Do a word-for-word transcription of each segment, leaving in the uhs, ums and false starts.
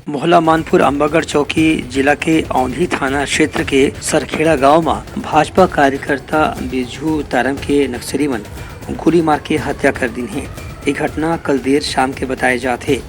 मोहला मानपुर अम्बागढ़ चौकी जिला के औंधी थाना क्षेत्र के सरखेड़ा गांव म भाजपा कार्यकर्ता बिरजू तारम के नक्सली मन गोली मार के हत्या कर दिन हे। ये घटना कल देर शाम के बताए जात हे।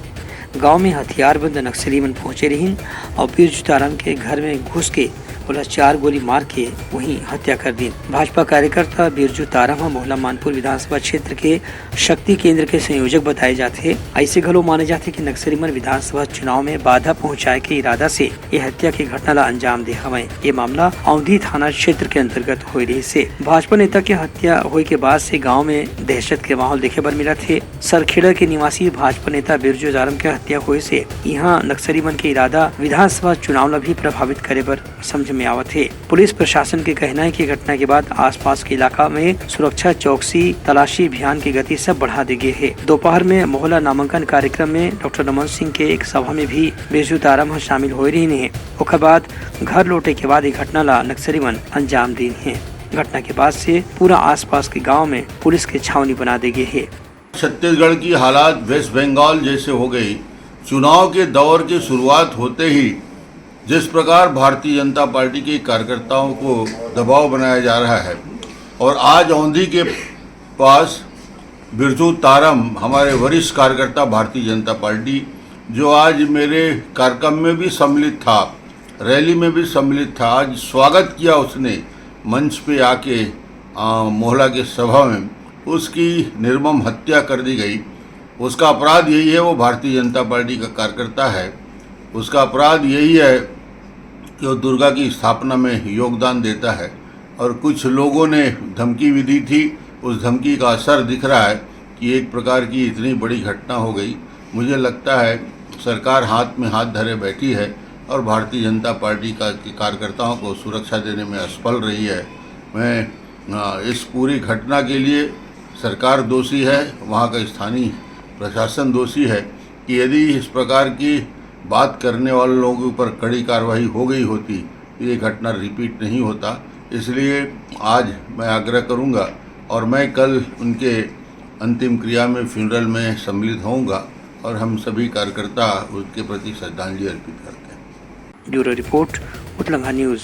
गांव में हथियारबंद नक्सली मन पहुंचे रहिन और बिरजू तारम के घर में घुस के ओला चार गोली मार के वहीं हत्या कर दिन। भाजपा कार्यकर्ता बिरजू तारम ह मोहला मानपुर विधानसभा क्षेत्र के शक्ति केंद्र के संयोजक बताए जाथे। ऐसे घलो माने जाथे कि नक्सली मन विधानसभा चुनाव में बाधा पहुंचाए के इरादा से ये हत्या के घटना ला अंजाम दे हवय। ये मामला औंधी थाना क्षेत्र के अंतर्गत होए रहिस हे। भाजपा नेता के हत्या होए के बाद से गांव में दहशत के माहौल देखे बर मिलत हे। सरखेड़ा के निवासी भाजपा नेता बिरजू तारम के हत्या होए से इहां नक्सली मन के इरादा विधानसभा चुनाव ला भी प्रभावित करे बर समझ में आवत हे। पुलिस प्रशासन के कहना है कि घटना के बाद आसपास के इलाका में सुरक्षा चौकसी, तलाशी अभियान की गति सब बढ़ा दे गे हे। दोपहर में मोहला नामांकन कार्यक्रम में डॉक्टर रमन सिंह के एक सभा में भी बिरजू तारम ह शामिल होए रहिन हे। ओकर बाद घर लौटे के बाद ये घटना ला नक्सली मन अंजाम दीन हे। घटना के बाद से पूरा आसपास के गांव में पुलिस के छावनी बना दे गे हे। छत्तीसगढ़ की हालात वेस्ट बंगाल जैसे हो गई। चुनाव के दौर की शुरुआत होते ही जिस प्रकार भारतीय जनता पार्टी के कार्यकर्ताओं को दबाव बनाया जा रहा है और आज औंधी के पास बिरजू तारम, हमारे वरिष्ठ कार्यकर्ता भारतीय जनता पार्टी, जो आज मेरे कार्यक्रम में भी सम्मिलित था, रैली में भी सम्मिलित था, आज स्वागत किया उसने मंच पे आके, आ, मोहला के सभा में, उसकी निर्मम हत्या कर दी गई। उसका अपराध यही है, वो भारतीय जनता पार्टी का कार्यकर्ता है। उसका अपराध यही है कि वो दुर्गा की स्थापना में योगदान देता है और कुछ लोगों ने धमकी भी दी थी। उस धमकी का असर दिख रहा है कि एक प्रकार की इतनी बड़ी घटना हो गई। मुझे लगता है सरकार हाथ में हाथ धरे बैठी है और भारतीय जनता पार्टी का, के कार्यकर्ताओं को सुरक्षा देने में असफल रही है। मैं, अ, इस पूरी घटना के लिए सरकार दोषी है, वहाँ का स्थानीय प्रशासन दोषी है कि यदि इस प्रकार की बात करने वाले लोगों के ऊपर कड़ी कार्रवाई हो गई होती तो ये घटना रिपीट नहीं होता। इसलिए आज मैं आग्रह करूँगा और मैं कल उनके अंतिम क्रिया में, फ्यूनरल में सम्मिलित होऊंगा और हम सभी कार्यकर्ता उनके प्रति श्रद्धांजलि अर्पित करते हैं। Bureau report, Utlanga news.